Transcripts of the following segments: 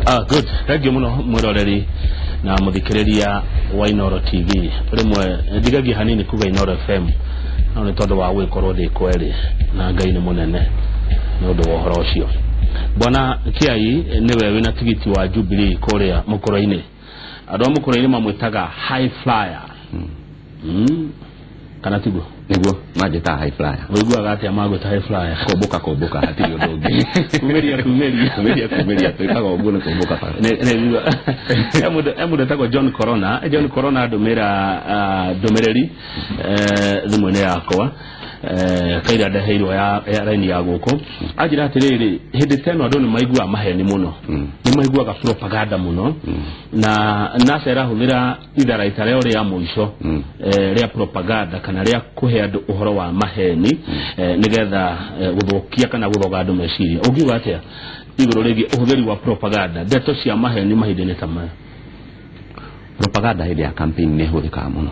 Good, thank you muno mwiroreri na muthikiriria wa Inooro TV. Rimwe ndigagia hanini kuga Inooro FM no ni tondu wa gwikorwo ndi kweri na Ngai ni munene ni undu wa uhoro ucio. Bwana Kiai niwe wina tigiti wa Jubilee kuria Mukuru-ini. Andu a Mukuru-ini mamwitaga high flyer. Kana tiguo? Niguo manjĩtaga high flyer. Ũiguaga atĩa magwĩta high flyer? Kũmbũka kũmbũka hatirĩ ũndũ ũngĩ. Kumĩria kumĩria. Kumĩria kumĩria twĩkaga ũguo nĩ kũmbũka bara. Nĩguo. He mũndũ etagwo John Corona. John Corona ndũmĩra ndũmĩrĩri thimũ-inĩ yakwa kaira ndeheirwo ya raini ya gũkũ. Anjĩra atĩrĩrĩ, hĩndĩ ta ĩno andũ nĩ maiguaga maheni mũno, nĩ maiguaga propaganda mũno, na NASA ĩrahũthĩra itharaita rĩao rĩa mũico rĩa propaganda kana rĩa kũhe andũ ũhoro wa maheni nĩgetha gũthũkia kana gũthoga andũ meciria. Ũngiuga atĩa igũrũ rĩgiĩ ũhũthĩri wa propaganda, ndeto cia maheni mahinda-inĩ ta maya? Propaganda hĩndĩ ya campaign nĩ ĩhũthĩkaga mũno,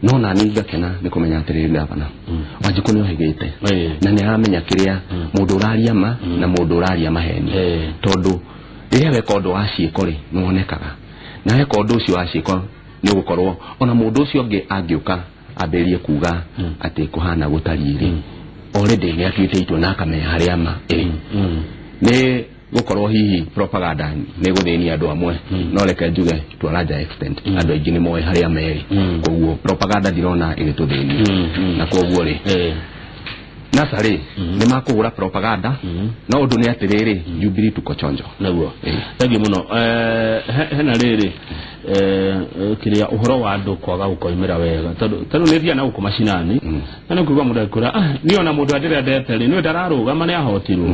no na niĩ ngakena nĩ kũmenya atĩrĩrĩ, gavana Wanjikũ nĩ ohĩgĩte na nĩ aramenya kĩrĩa mũndũ ũraria ma na mũndũ ũraria maheni, tondũ rĩrĩa weka ũndũ wa ciĩko rĩ nĩ wonekaga, na weka ũndũ ũcio wa ciĩko nĩ ũgũkorwo ona mũndũ ũcio ũngĩ angĩũka ambĩrĩrie kuga atĩ kũhana gũtariĩ rĩ, already nĩ atuĩte itua na akamenya harĩa ma ĩrĩ. Nĩ gũkorwo hihi propaganda nĩ gũthĩnia andũ amwe, no reke njuge to a larger extent andũ aingĩ nĩ moĩ harĩa merĩ, koguo propaganda ndirona ĩgĩtũthĩnia. Na koguo rĩ, NASA rĩ nĩ makũhũra propaganda, no ũndũ nĩ atĩrĩrĩ, Jubilee tuko chonjo. Naguo thengiũ mũno. Hena rĩrĩ kĩrĩa ũhoro wa andũ kwaga gũkoimĩra wega, tondũ nĩ thiaga na gũkũ macinani na nĩ kũigua mũndũ agĩkwĩra, niĩ ona mũndũ ũrĩa ndĩrendete rĩ nĩwe ndararũgama nĩ ahotirwo.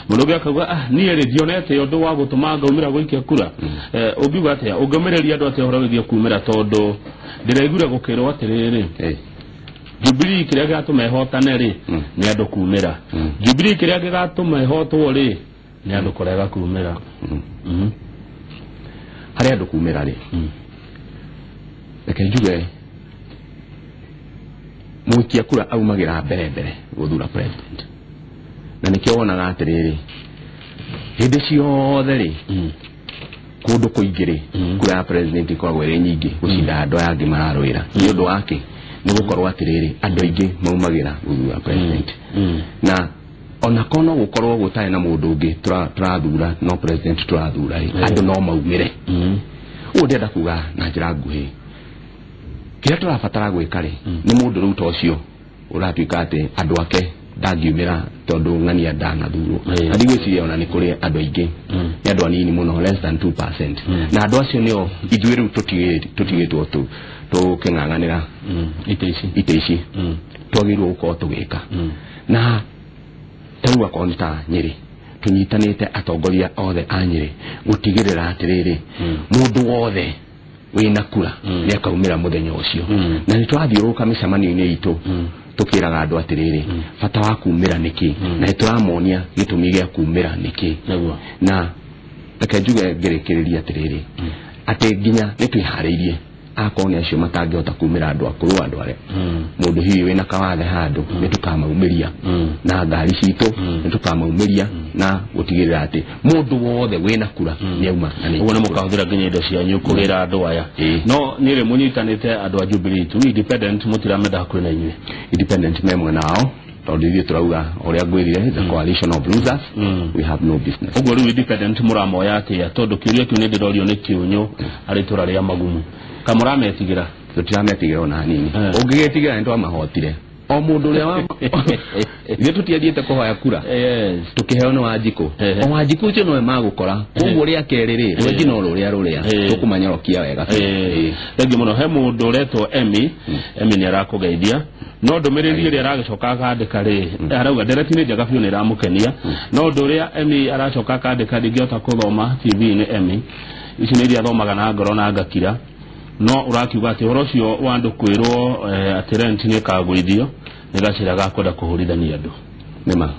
Mũndũ ũngĩ akauga, niĩ rĩ ndionete ũndũ wa gũtũma ngaumĩra gũikia kura. Ũngiuga atĩa, ũngĩũmĩrĩria andũ atĩa ũhoro wĩgiĩ kumĩra, tondũ ndĩraiguire gũkĩrwo atĩrĩrĩ, Jubilee kĩrĩa gĩgatũma ĩhotane rĩ nĩ andũ kumĩra, Jubilee kĩrĩa gĩgatũma ĩhotwo rĩ nĩ andũ kũrega kumĩra. Harĩ andũ kumĩra rĩ, reke njuge mũikia kura aumagĩra mbere mbere gũthura president, na nĩkĩo wonaga atĩrĩrĩ hĩndĩ ciothe rĩ kũndũ kũingĩ rĩ kura ya president ĩkoragwo ĩrĩ nyingĩ gũcinda andũ aya angĩ mararũĩra. Nĩ ũndũ wake nĩ gũkorwo atĩrĩrĩ andũ aingĩ maumagĩra gũthura president, na ona korwo no gũkorwo gũtarĩ na mũndũ ũngĩ tũrathura no president tũrathura rĩ, andũ no maumĩre. Ũguo ndĩrenda kuga na njĩra nguhĩ, kĩrĩa tũrabatara gwĩka rĩ nĩ mũndũ rĩu ta ũcio ũratuĩka atĩ andũ ake ndangiumĩra tondũ ng'ania ndanathurwo. Na ndigwĩciria ona nĩ kũrĩ andũ aingĩ, nĩ andũ anini mũno, less than 2%, na andũ acio nĩo ithuĩ rĩu tũtigĩtwo tũkĩng'ang'anĩra itĩ ici twagĩrĩirwo gũkorwo tũgĩka. Na tarĩu akorwo nĩ ta Nyĩrĩ, tũnyitanĩte atongoria othe a Nyĩrĩ gũtigĩrĩra atĩrĩrĩ mũndũ wothe wĩna kura nĩ akaumĩra mũthenya ũcio. Na nĩ tũrathiũrũrũka mĩcemanio-inĩ itũ tũkĩraga andũ atĩrĩrĩ bata wa kumĩra nĩkĩ, na nĩ tũramonia gĩtũmi gĩa kumĩra nĩkĩ. Na reke njuge ngĩrĩkĩrĩria atĩrĩrĩ atĩ nginya nĩ twĩharĩirie akorwo nĩ acio matangĩhota kumĩra, andũ akũrũ, andũ arĩa mũndũ hihi wĩna kawathe handũ, nĩ tũkamaumĩria na ngari citũ, nĩ tũkamaumĩria na gũtigĩrĩra atĩ mũndũ wothe wĩna kura nĩ auma. Ũguo nĩ mũkahũthĩra nginya indo cianyu kũgĩra andũ aya. No nĩ rĩ mũnyitanĩte andũ a Jubilee tu, independent mũtiramenda hakuhĩ na inyuĩ? Independent me mwena wao, tondũ ithuĩ tũrauga ũrĩa ngwĩrire, the coalition of losers, we have no business. Ũguo rĩu independent mũramoya atĩa, tondũ kĩũria kĩu nĩ ndĩrorio nĩ kĩũnyũ arĩ itũra rĩa Magumu, kamũrametigĩra? Tũtirametigĩra ona hanini. Ũngĩgĩtigĩra nĩ twamahotire o mũndũ ũrĩa wa ithuĩ tũtiathiĩte kũhoya kura, tũkĩheo nĩ Wanjikũ, o Wanjikũ ũcio nowe magũkora. Koguo rĩa kerĩ rĩ rwenji no rũrĩa rũrĩa tũkũmanyorokia wega. Thengiũ mũno. He mũndũ ũretwo Emi, Emi nĩ arakũgeithia, no ndũmĩrĩri ĩrĩa aragĩcoka akandĩka rĩ arauga ndereti nĩ njega biũ, nĩ ĩramũkenia, no ũndũ ũrĩa Emi aracoka akandĩka ndingĩhota kũthoma TV-inĩ. Emi, ici nĩ iria thomaga na ngoro na ngakira, no ũrakiuga atĩ ũhoro ũcio wa andũ kwĩrwo atĩ rent nĩ ĩkagũithio nĩ gacĩra ga kwenda kũhũrithania andũ. Nĩma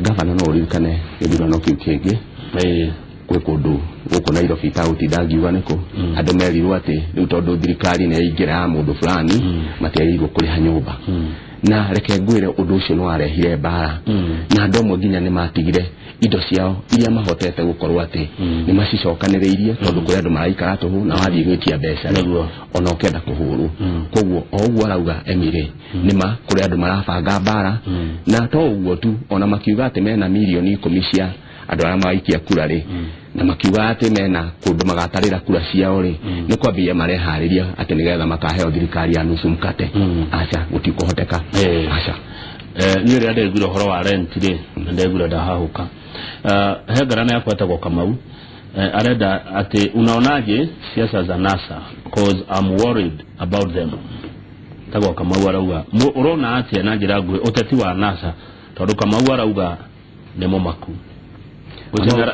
gavana, no ũririkane gĩthurano kĩu kĩngĩ Kwĩ kũndũ gũkũ Nairobi itagũtinda ngiuga nĩkũ, andũ merirwo atĩ rĩu tondũ thirikari nĩ yaingĩra ya mũndũ fulani, matiagĩrĩirwo kũrĩha nyũmba. Na reke ngwĩre, ũndũ ũcio nĩ warehire mbara, na andũ amwe nginya nĩ matigire indo ciao iria mahotete gũkorwo atĩ nĩ macicokanĩrĩirie, tondũ kũrĩ andũ maraikara tũhũ na wathiĩ gwĩtia mbeca rĩ, ona ũkenda kũhũrwo. Koguo o ũguo arauga Emily, nĩma kũrĩ andũ marabanga mbara. Na to ũguo tu, ona makiuga atĩ mena mirioni 10 cia andũ arĩa magaikia kura rĩ, na makiuga atĩ mena kũndũ magatarĩra kura ciao rĩ, nĩ kwambĩrĩria mareharĩria atĩ nĩgetha makaheo thirikari ya nusu mkate. Aca, gũtikũhoteka. Aca. Niĩ rĩrĩa ndaiguire ũhoro wa rent rĩ, ndaiguire ndahahũka. He ngarana yakwa etagwo Kamau, arenda atĩ unaonaje siasa za NASA, cause I'm worried about them. Tagwo Kamau, arauga ũrona atĩa na njĩra nguhĩ ũteti wa NASA, tondũ Kamau arauga nĩ mũmaku.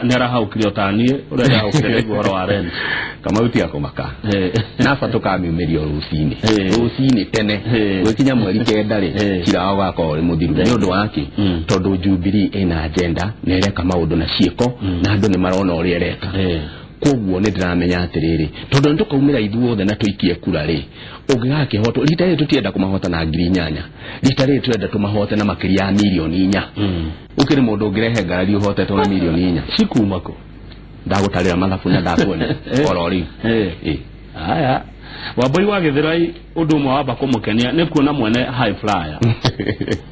Nĩ arahaũkire o ta niĩ ũrĩa ndahũkire ndaigua ũhoro wa rent. Kamau, tiga kũmaka. NASA tũkamiumĩria o rũcinĩ, rũcinĩ tene. Gwĩkinya mweri 9 rĩ, cira wao ũgakorwo ũrĩ mũthiru. Nĩ ũndũ wa kĩ? Tondũ Jubilee ĩna agenda na ĩreka maũndũ na ciĩko, na andũ nĩ marona ũrĩa ĩreka. Koguo nĩ ndĩramenya atĩrĩrĩ, tondũ nĩ tũkaumĩra ithuothe na tũikie kura rĩ, ũngĩgakĩhotwo rita rĩrĩ, tũtienda kũmahota na 8,000. Rita rĩrĩ tũrenda tũmahote na makĩria ya mirioni 4. Ũkĩrĩ mũndũ ũngĩrehe ngarari ũhotetwo na mirioni 4? Cikuma kũ? Ndagũtarĩra mathabu na ndakuonia oro rĩu. Haya, Wambui wa Gĩthũrai, ũndũ ũmwe wamba kũmũkenia nĩ kuona mwene high flyer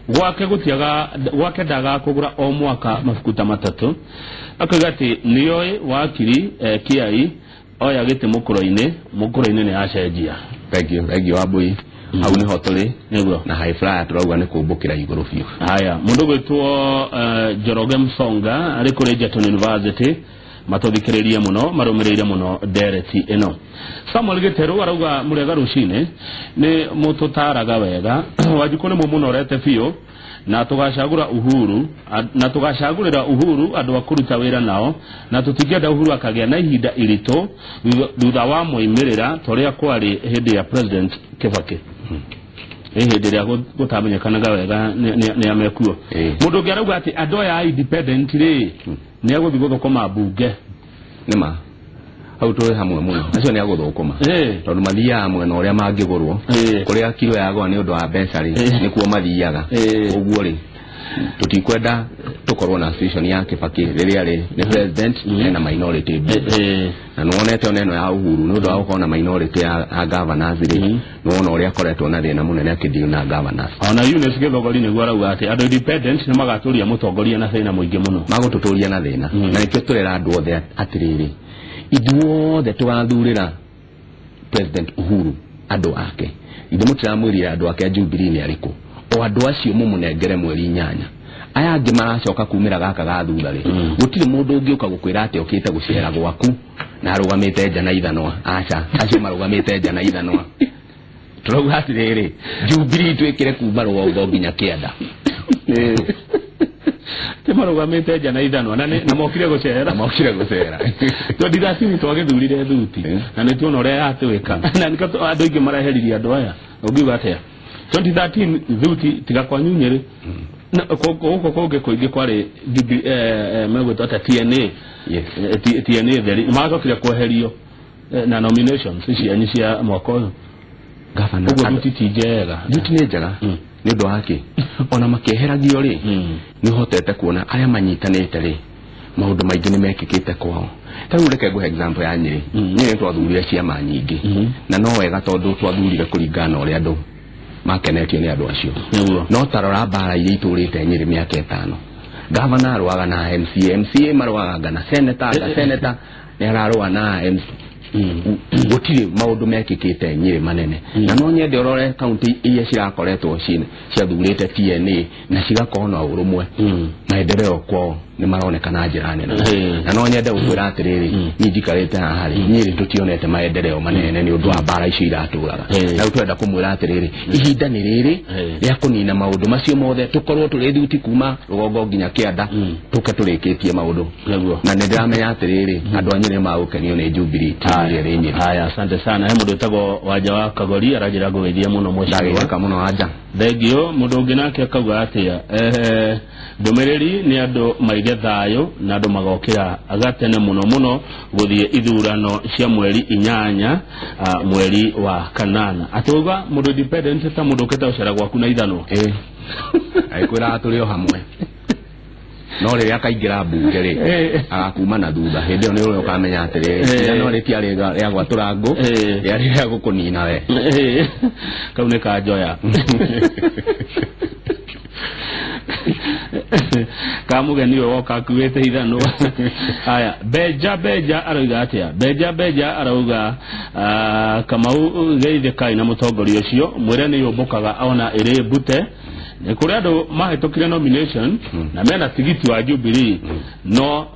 gwake gũtiaga, gwake ndaga kũgũra o mwaka mabuku ta matatũ. Akauga atĩ nĩoĩ wakiri Kiai oya gĩtĩ mũkũro-inĩ, mũkũro-inĩ nĩ acenjia. Thank you, thank you Wambui, hau nĩho tũrĩ. Na high flyer tũrauga nĩ kũmbũkĩra igũrũ biũ. Haya, mũndũ gwĩtwo Njoroge Msonga arĩ kũrĩ Egerton University, matũthikĩrĩrie mũno, marũmĩrĩire mũno ndereti ĩno. Samuel Gĩterũ arauga mũrega rũcinĩ, nĩ mũtũtaraga wega. Wanjikũ nĩ mũmũnorete biũ, na tũgacagũra Uhuru na tũgacagũrĩra Uhuru andũ a kũruta wĩra nao, na tũtingĩenda Uhuru akagĩa na ihinda iritũ thutha wa moimĩrĩra ta ũrĩa kwarĩ hĩndĩ ya President Kibaki, ĩ hĩndĩ ĩrĩa gũtamenyekanaga wega nĩ amekuo. Mũndũ ũngĩ arauga atĩ andũ aya a independent rĩ, nĩ agũthiĩ gũthũkũma mbunge. Nĩma, hau tũrĩ hamwe mũno, acio nĩ agũthũkũma, tondũ mathiaga mwena ũrĩa mangĩgũrwo. Kũrĩa kiro yagwa nĩ ũndũ wa mbeca rĩ, nĩkuo mathiaga. Ũguo rĩ, tũtikwenda tũkorwo na situation ya Kibaki rĩrĩa rĩ nĩ president ena minority mbunge. Na nĩwonete ona ĩno ya Uhuru, nĩ ũndũ wa gũkorwo na minority ya governors rĩ, nĩwona ũrĩa akoretwo na thĩna mũnene akĩdeal na governors. Ona Eunice Gĩthogori nĩguo arauga atĩ andũ independent nĩ magatũria mũtongoria na thĩna mũingĩ mũno. Magũtũtũria na thĩna. Na nĩkĩo tũrera andũ othe atĩrĩrĩ, ithuothe tũgathurĩra President Uhuru andũ ake. Ithe mũtiramwĩrire andũ ake a Jubilee nĩ arĩkũ? O andũ acio mũmũnengere mweri 8. Aya angĩ maracoka kumĩra gaka ga thutha rĩ, gũtirĩ mũndũ ũngĩũka gũkwĩra atĩ okĩte gũcera gwaku na arũgamĩte nja na ithanwa. Aca, acio marũgamĩte nja na ithanwa. Tũrauga atĩrĩrĩ, Jubilee twĩkĩre kuma rũgongo nginya kĩanda. Ti marũgamĩte nja na ithanwa na mokire gũcera. Na mokire gũcera. 2013 twagĩthurire thuti, na nĩ tuona ũrĩa yatwĩka, na nĩkĩo andũ aingĩ mareheririe andũ aya. Ũngiuga atĩa 2013 thuti tiga kwanyu Nyĩrĩ na gũkũ kũngĩ kũingĩ kwarĩ megwĩtwo atĩa, TNA? TNA theri magacokire kweherio na nominations cianyu cia mwaka ũyũ. Gavana. Ũguo thuti ti njega? Thuti nĩ njega. Nĩ ũndũ wa kĩ? Ona makĩeheragio rĩ, nĩ ũhotete kuona arĩa manyitanĩte rĩ, maũndũ maingĩ nĩ mekĩkĩte kwao. Ta rĩu reke ngũhe example ya Nyĩrĩ. Nyĩrĩ twathurire ciama nyingĩ, na no wega tondũ twathurire kũringana na ũrĩa andũ makenetio nĩ andũ acio. No tarora mbara iria itũrĩte Nyĩrĩ mĩaka 5. Gavana arũaga na MCA, MCA marũaga na senator, nga senator nĩ ararũa na MC. Gũtirĩ maũndũ mekĩkĩte Nyĩrĩ manene. Na no nyende ũrore kaunti iria cirakoretwo ciathurĩte TNA na cigakorwo na ũrũmwe, maendeleo kwao nĩ maroneka na njĩra nene. Na no nyende gũkwĩra atĩrĩrĩ, niĩ njikarĩte haha rĩ, Nyĩrĩ tũtionete maendeleo manene nĩ ũndũ wa mbara icio iratũraga. Na rĩu tũrenda kũmwĩra atĩrĩrĩ, ihinda nĩ rĩrĩ rĩa kũnina maũndũ macio mothe, tũkorwo tũrĩ thuti kuma rũgongo nginya kĩanda, tũke tũrĩkĩtie maũndũ. Na nĩ ndĩramenya atĩrĩrĩ, andũ a Nyĩrĩ nĩ magũkenio nĩ Jubilee. Ĩrĩa ĩrĩ Nyĩrĩ. Haya, asante sana. He mũndũ wĩtagwo Wanja wa Kagori aranjĩra ngũgeithie mũno mheshimiwa. Ndageithĩka mũno Wanja. Thengio. Mũndũ ũngĩ nake akauga atĩa? Ndũmĩrĩri nĩ andũ maige thayũ na andũ magokĩra gatene mũno mũno gũthiĩ ithurano cia mweri 8 mweri wa 8. Atĩ uga mũndũ independent ta mũndũ ũkĩte gũcera gwaku na ithanwa. Agĩkwĩraga tũrĩ o hamwe, no rĩrĩa akaingĩra mbunge rĩ, agakuma na thutha. Hĩndĩ ĩyo nĩ ũrĩa ũkamenya atĩrĩrĩ, ithanwa rĩtiarĩ rĩa gwatũra ngũ, rĩarĩ rĩa gũkũnina we. Kau nĩ kanjoya ka mũgeni ũyũ woka akuĩte ithanwa. Haya, Benja Benja arauga atĩa? Benja Benja arauga Kamau geithĩkai na mũtongoria ũcio, mwĩre nĩ yũmbũkaga ona ĩrĩ mbute. Nĩ kũrĩ andũ mahĩtũkire nomination na mena tigiti wa Jubilee, no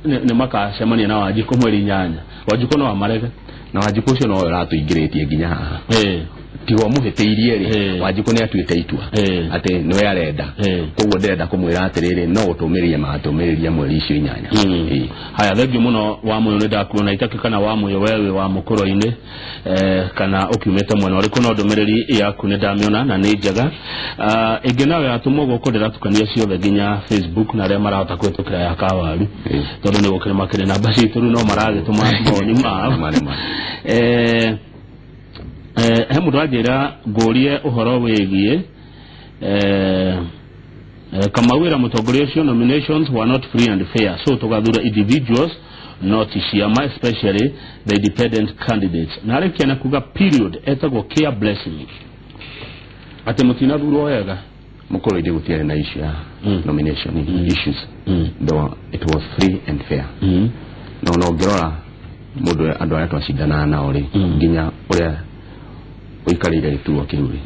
nĩ makacemania na Wanjikũ mweri 8. Wanjikũ no amarege. Na Wanjikũ ũcio nowe ũratũingĩrĩtie nginya haha. Tiga ũmũhĩtĩirie rĩ, Wanjikũ nĩ atuĩte itua atĩ nĩwe arenda. Koguo ndĩrenda kũmwĩra atĩrĩrĩ, no gũtũmĩrĩria magatũmĩrĩria mweri icio 8. Haya, thengio mũno wa Mũyũ, nĩ ndakuona itakĩ kana wa Mũyũ we wĩ wa mũkũrũ-inĩ kana ũkiumĩte mwena ũrĩkũ, no ndũmĩrĩri yaku nĩ ndamĩona na nĩ njega. Ĩngĩ nayo yatũmwo gũkũ ndĩratukania ciothe nginya Facebook na arĩa marahota kũhĩtũkĩra ya Kawaru, tondũ nĩ gũkĩrĩ makĩrĩ namba citũ rĩu no maragĩtũma mawoni mao. He mũndũ anjĩra ngũrie ũhoro wĩgiĩ Kamau ĩra mũtongoria ũcio nominations were not free and fair, so tũgathura individuals not ciama, especially the independent candidates. Na arĩkia na kuga period etagwo Care Blessing, atĩ mũtinathurwo wega. Mũkũrũ-inĩ gũtiarĩ na issue ya nomination issues, though it was free and fair. Na ona ũngĩrora mũndũ andũ arĩa twacindanaga nao rĩ, nginya ũrĩa ũikarĩire gĩturwa kĩu rĩ,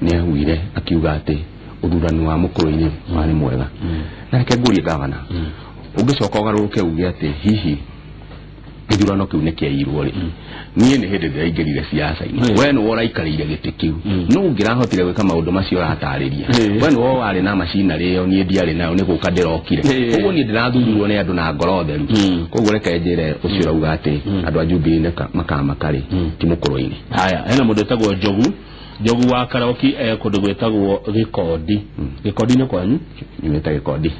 nĩ augire akiuga atĩ ũthurani wa mũkũrũ-inĩ warĩ mwega. Na reke ngũrie gavana, ũngĩcoka ũgarũrũke uge atĩ hihi gĩthurano kĩu nĩ kĩairwo rĩ, niĩ nĩ hĩndĩ ndĩraingĩrire siasa-inĩ, we nĩwe ũraikarĩire gĩtĩ kĩu, no ũngĩrahotire gwĩka maũndũ macio ũratarĩria, we nĩwe warĩ na macinarĩ ĩyo, niĩ ndiarĩ nayo, nĩ gũka ndĩrokire. Koguo niĩ ndĩrathurirwo nĩ andũ na ngoro theru. Koguo reke njĩre ũcio ũrauga atĩ andũ a Jubilee makamaka rĩ, ti mũkũrũ-inĩ. Haya, hena mũndũ wĩtagwo Njogu Njogu wa Karoki, kũndũ gwĩtagwo Gĩkondi. Gĩkondi nĩ kwanyu? Nyumĩte Gĩkondi.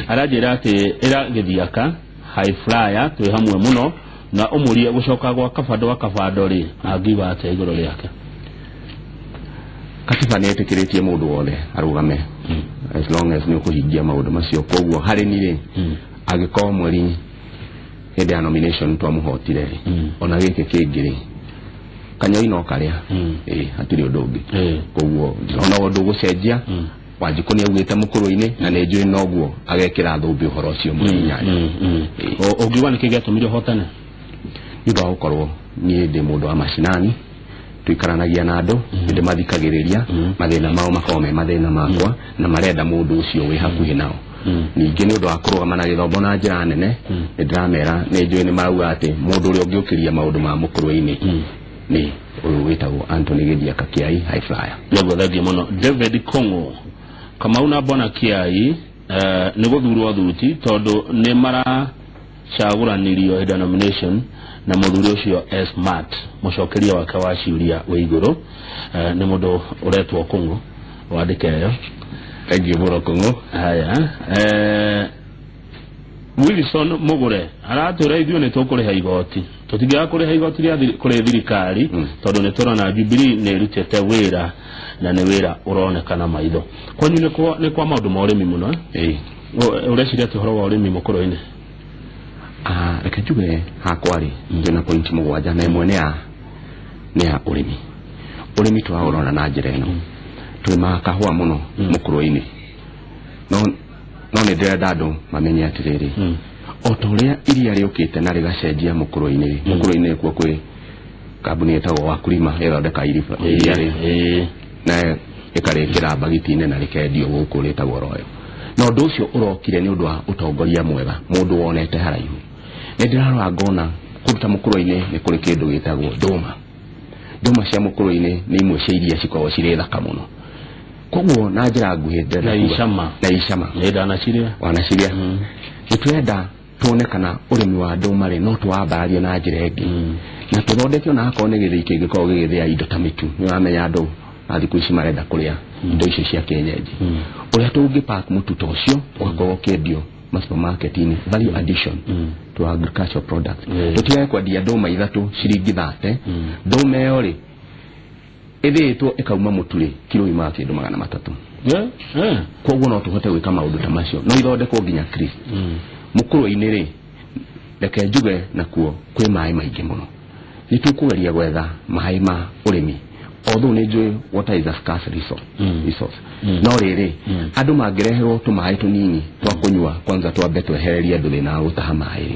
Aranjĩra atĩ ĩra Gĩthiaka high flyer twĩ hamwe mũno, na ũmũrie gũcoka gwa Kabando wa Kabando rĩ, angiuga atĩa igũrũ rĩake? Katiba nĩ ĩtĩkĩrĩtie mũndũ wothe arũgame as long as nĩ ũkũhingia maũndũ macio. Koguo harĩ ni rĩ, angĩkorwo mweri hĩndĩ ya nomination twamũhotire rĩ, ona gĩkĩ kĩngĩ rĩ, kanyoi no karĩa, hatirĩ ũndũ ũngĩ. Koguo ndirona ũndũ ũgũcenjia. Wanjikũ nĩ augĩte mũkũrũ-inĩ na nĩ njũĩ noguo agekĩra thũmbĩ ũhoro ũcio mweri 8. Ũngiuga nĩkĩ gĩatũmire ũhotane? Nĩ ũndũ wa gũkorwo niĩ ndĩ mũndũ wa macinani, tũikaranagia na andũ, nĩ ndĩmathikagĩrĩria, mathĩna mao makoragwo me mathĩna makwa, na marenda mũndũ ũcio wĩ hakuhĩ nao. Ningĩ nĩ ũndũ wa kũrũgama na gĩthomo na njĩra nene, nĩ ndĩramera nĩ njũĩ nĩ marauga atĩ mũndũ ũrĩa ũngĩũkĩria maũndũ ma mũkũrũ-inĩ nĩ ũyũ wĩtagwo Anthony Gĩthiaka Kĩai High Flyer. Nĩguo, thengiũ mũno. David Kong'o, Kamau na Mbona Kĩai nĩ gũthurwo thuti tondũ nĩ maracagũranirio hĩndĩ ya nomination na mũthuri ũcio e smart, mũcokeria wake wa ciũria wĩ igũrũ. Nĩ mũndũ ũretwo Kong'o wandĩke ĩyo. Thengiũ mũno Kong'o. Haya, Wilson Mugure aratwĩra ithuĩ nĩ tũkũrĩha igoti, tũtingĩaga kũrĩha igoti rĩa kũrĩ thirikari, tondũ nĩ tũrona Jubilee nĩ ĩrutĩte wĩra na nĩ wĩra ũronekana maitho. Kwanyu nĩ kwa maũndũ ma ũrĩmi mũno, eh? Ũreciria atĩ ũhoro wa ũrĩmi mũkũrũ-inĩ? Reke njuge hakwa rĩ, twĩna point 7 na ĩmwe nĩ ya ũrĩmi. Ũrĩmi tũraũrora na njĩra ĩno, tũrĩmaga kahũa mũno mũkũrũ-inĩ, no nĩ ndĩrenda andũ mamenye atĩrĩrĩ, o ta ũrĩa iria rĩũkĩte na rĩgacenjia mũkũrũ-inĩ rĩ, mũkũrũ-inĩ kuo kwĩ kambuni ĩtagwo Wakulima ĩthondeka iria rĩ, na ĩkarĩkĩra mbagiti-inĩ na rĩkendio gũkũ rĩtagwo Royal. Na ũndũ ũcio ũrokire nĩ ũndũ wa ũtongoria mwega, mũndũ wonete haraihu. Nĩ ndĩrarora ngona kũruta mũkũrũ-inĩ nĩ kũrĩ kĩndũ gĩtagwo ndũma. Ndũma cia mũkũrũ-inĩ nĩ imwe cia iria cikoragwo cirĩ thaka mũno. Koguo na njĩra nguhĩ ndĩrenda Na kuga icama. Na icama. Nĩ ndanaciria. Wanaciria. Nĩ tũrenda Tuone kana ũrĩmi wa ndũma rĩ no tũwambararie na njĩra ĩngĩ. Na tũthondeke ona akorwo nĩ gĩthĩi kĩngĩkorwo gĩgĩthĩa indo ta mĩtu. Nĩ ũramenya andũ a thikũ ici marenda kũrĩa indo icio cia kĩenyenji. Ũrĩa tũngĩ pack mũtu ta ũcio ũgakorwo ũkĩendio supermarket-inĩ, value addition to agricultural products. Tũtigage kwendia ndũma ithatũ ciringi 30. Ndũma ĩyo rĩ ĩthĩĩtwo ĩkauma mũtu rĩ kiro imaga kĩndũ 300. Koguo no tũhote gwĩka maũndũ ta macio no ithondekwo nginya crisp. Mũkũrũ-inĩ rĩ reke njuge nakuo kwĩ maĩ maingĩ mũno. Nĩ tũkũgeria gwetha maĩ ma ũrĩmi. Although nĩ njũĩ water is a scarce resource. No rĩrĩ andũ mangĩreherwo tũmaĩ tũnini twa kũnyua kwanza twambe twehererie andũ thĩna wa gũtaha maĩ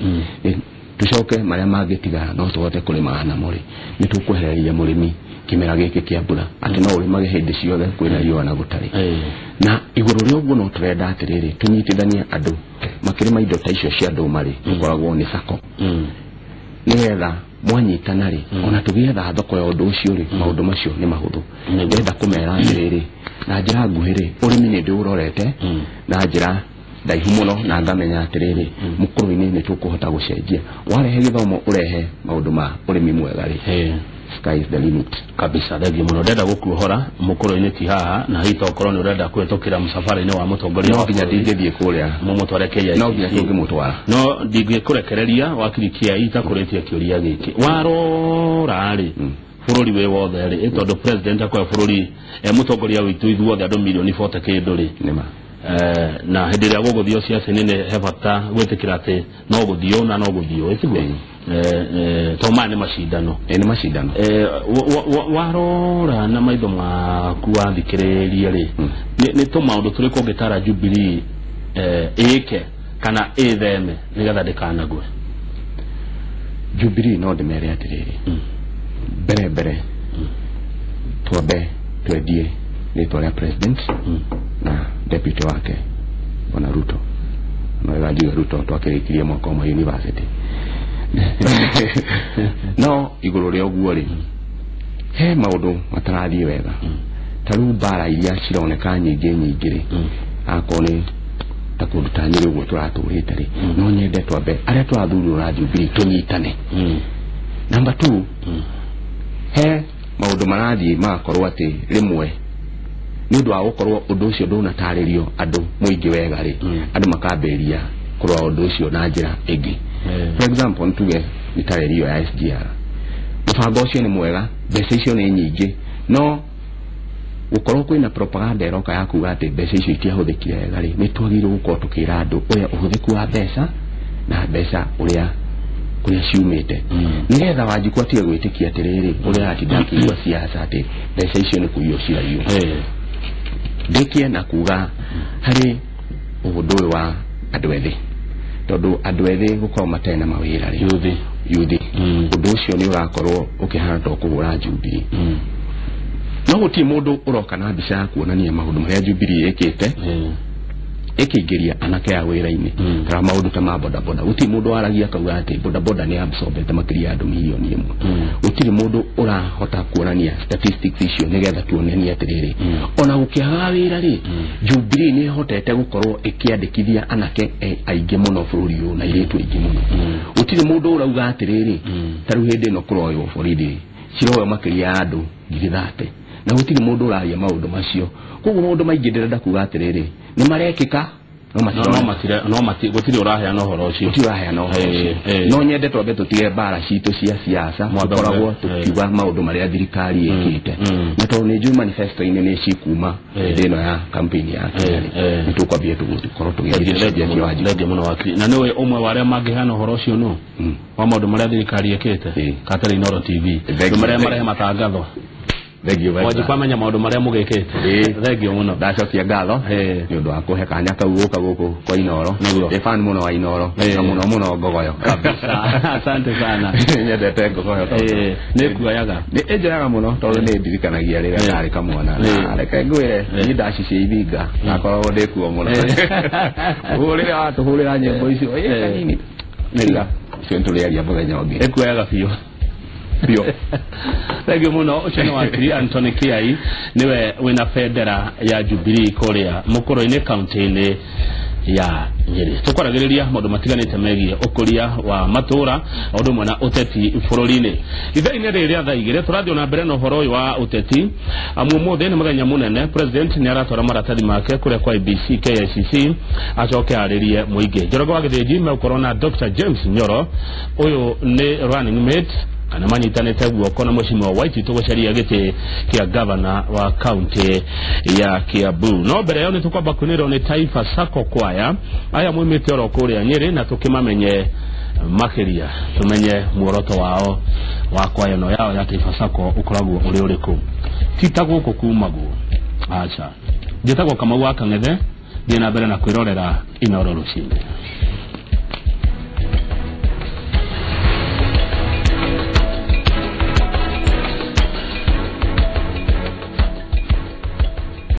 rĩ tũcoke marĩa mangĩtigara no tũhote kũrĩmaga namo rĩ nĩ tũkwehereria mũrĩmi kĩmera gĩkĩ kĩa mbura atĩ no ũrĩmage hĩndĩ ciothe kwĩna riũa na gũtarĩ. Na igũrũ rĩa ũguo no tũrenda atĩrĩrĩ tũnyitithanie andũ makĩrĩma indo ta icio cia ndũma rĩ tũkoragwo nĩ sacco nĩgetha mwanyitana rĩ ona tũgĩetha thoko ya ũndũ ũcio rĩ maũndũ macio nĩ mahũthũ. Ndĩrenda kũmera atĩrĩrĩ na njĩra nguhĩ rĩ ũrĩmi nĩ ndĩũrorete na njĩra ndaihu mũno na ngamenya atĩrĩrĩ mũkũrũ-inĩ nĩ tũkũhota gũcenjia. Warehe gĩthomo ũrehe maũndũ ma ũrĩmi mwega rĩ sky is the limit kabisa. Thengiũ mũno. Ndenda gũkuohora mũkũrũ-inĩ ti haha na hihi tokorwo nĩ ũrenda kũhĩtũkĩra mũcabara-inĩ wa mũtongoria no nginya ndingĩthiĩ kũrĩa mũmũtware KICC no nginya tũngĩmũtwara no ndingĩkũrekereria wakiri Kiai itakũrĩtie kĩũria gĩkĩ. Warora rĩ bũrũri wĩ wothe rĩ tondũ president akoya bũrũri mũtongoria witũ ithuothe andũ milioni 40 kĩndũ rĩ nĩma na hĩndĩ ĩrĩa gũgũthio ciaca-inĩ nĩ he bata gwĩtĩkĩra atĩ no gũthio na no gũthio ĩtiguo to maya nĩ macindano. Nĩ macindano. Warora na maitho maku wathikĩrĩria rĩ nĩ tũmaũndũ tũrĩkũ ũngĩtara Jubilee ĩke kana ĩtheme nĩgetha ndĩkanagwe? Jubilee no ndĩmere atĩrĩrĩ mbere mbere twambe twendie rĩtwa rĩa president na deputy wake bwana Ruto. No wega njuge Ruto twakĩrĩkirie mwaka ũmwe university. No igũrũ rĩa ũguo rĩ he maũndũ matarathiĩ wega ta rĩu mbara iria cironeka nyingĩ nyingĩ rĩ akorwo nĩ ta kũndũ ta Nyĩrĩ ũguo tũratũrĩte rĩ no nyende twambe arĩa tũrathurirwo na Jubilee tũnyitane. Number 2 he maũndũ marathiĩ magakorwo atĩ rĩmwe nĩ ũndũ wa gũkorwo ũndũ ũcio ndũnatarĩrio andũ mũingĩ wega rĩ andũ makambĩrĩria kũrora ũndũ ũcio na njĩra ĩngĩ. For example ntuge nĩ tarĩrio ya SGR mũbango ũcio nĩ mwega mbeca icio nĩ nyingĩ no gũkorwo kwĩna propaganda ĩroka ya kuga atĩ mbeca icio itiahũthĩkire wega rĩ nĩ twagĩrĩirwo gũkorwo tũkĩra andũ ũrĩa ũhũthĩku wa mbeca na mbeca ũrĩa kũrĩa ciumĩte nĩgetha Wanjikũ atige gwĩtĩkia atĩrĩrĩ ũrĩa aratinda akĩigua siasa atĩ mbeca icio nĩ kũiywo ciraiywo. Ndĩkie na kuga harĩ ũndũ ũyũ wa andũ ethĩ tondũ andũ ethĩ gũkorwo matarĩ na mawĩra rĩ yuthi ũndũ ũcio nĩ ũrakorwo ũkĩhana ta ũkũhũra Jubilee. No gũtirĩ mũndũ ũroka na mbica ya kuonania maũndũ marĩa Jubilee ĩkĩte ĩkĩingĩria anake a wĩra-inĩ kana maũndũ ta ma bodaboda. Gũtirĩ mũndũ waragia akauga atĩ bodaboda nĩ absorbete makĩria ya andũ milioni 1. Gũtirĩ mũndũ ũrahota kuonania statistics icio nĩgetha tuonanie atĩrĩrĩ ona gũkĩagaga wĩra rĩ Jubilee nĩ ĩhotete gũkorwo ĩkĩandĩkithia anake aingĩ mũno bũrũri ũyũ na airĩtu aingĩ mũno. Gũtirĩ mũndũ ũrauga atĩrĩrĩ ta rĩu hĩndĩ ĩno kũroywo borithi ciroywo makĩria ya andũ 30,000 na gũtirĩ mũndũ ũraria maũndũ macio. Koguo maũndũ maingĩ ndĩrenda kuga atĩrĩrĩ nĩ marekĩka no no gũtirĩ ũraheana ũhoro ũcio. Gũtirĩ ũraheana ũhoro ũcio. No nyende twambe tũtige mbara citũ cia siasa tũkoragwo tũkiuga maũndũ marĩa thirikari ĩkĩte na tondũ nĩ njũĩ manifesto-inĩ nĩ cikuma hĩndĩ ĩno ya campaign ya Kenya nĩ tũkwambia tũgũkorwo tũgĩthiĩ Wanjikũ. Thengiũ mũno wakiri. Na nĩwe ũmwe wa arĩa mangĩheana ũhoro ũcio nũ wa maũndũ marĩa thirikari ĩkĩte Katari Inooro TV andũ marĩa marehe matangatho. Thengiũ wega. Wanjikũ amenya maũndũ marĩa mũgĩkĩte. Thengiũ mũno. Ndacokia ngatho nĩ ũndũ wa kũhe kanya kau gũka gũkũ kwa Inooro. Ndĩ fan mũno wa Inooro na mũno mũno Ngogoyo. Asante sana. Nyendete Ngogoyo tondũ nĩ kuoyaga. Nĩ ĩnjoyaga mũno tondũ nĩ ndirikanagia rĩrĩa ndarĩ kamwana. Na reke ngwĩre niĩ ndacicia ithinga ndakoragwo ndĩ kuo mũno. Rĩrĩa watũhũrĩra nyĩmbo icio kanini. Nĩga icio nĩtũrĩaria mũthenya ũngĩ. Ĩkuoyaga biũ. Bio. Thengiũ mũno. Ũcio nĩ wakiri Anthony Kiai niwe wĩna bendera ya Jubilee kũrĩa mũkũrũ-inĩ kaunti-inĩ ya Nyeri. Tukwaragĩrĩria maũndũ matiganĩte megiĩ ũkũria wa matũra o ũndũ ũmwe na ũteti bũrũri-inĩ. Ithaa-inĩ rĩrĩ rĩa thaa 2 tũrathiĩ na mbere na ũhoro ũyũ wa ũteti. Amu ũmũthĩ nĩ mũthenya mũnene, president nĩ aratwara maratathi make kũrĩa kwa IBC KICC acoke arĩrie mũingĩ. Njoroge wa Gĩthĩnji megũkorwo na Dr. James Nyoro, ũyũ nĩ running mate kana manyitanĩte guoko na Mheshimiwa Waititu gũcaria gĩtĩ kĩa gavana wa kaunti ya Kiambu. No mbere yao nĩ tũkwamba kwinĩrwo nĩ Taifa Sacco Choir aya moimĩte oro kũrĩa Nyĩrĩ, na tũkĩmamenye makĩria tũmenye muoroto wao wa kwaya ĩno yao ya Taifa Sacco ũkoragwo ũrĩ ũrĩkũ. Ti ta gũkũ kumagwo, aca. Njĩtagwo Kamau wa Kang'ethe, thiĩ na mbere na kwĩrorera Inooro rũcinĩ.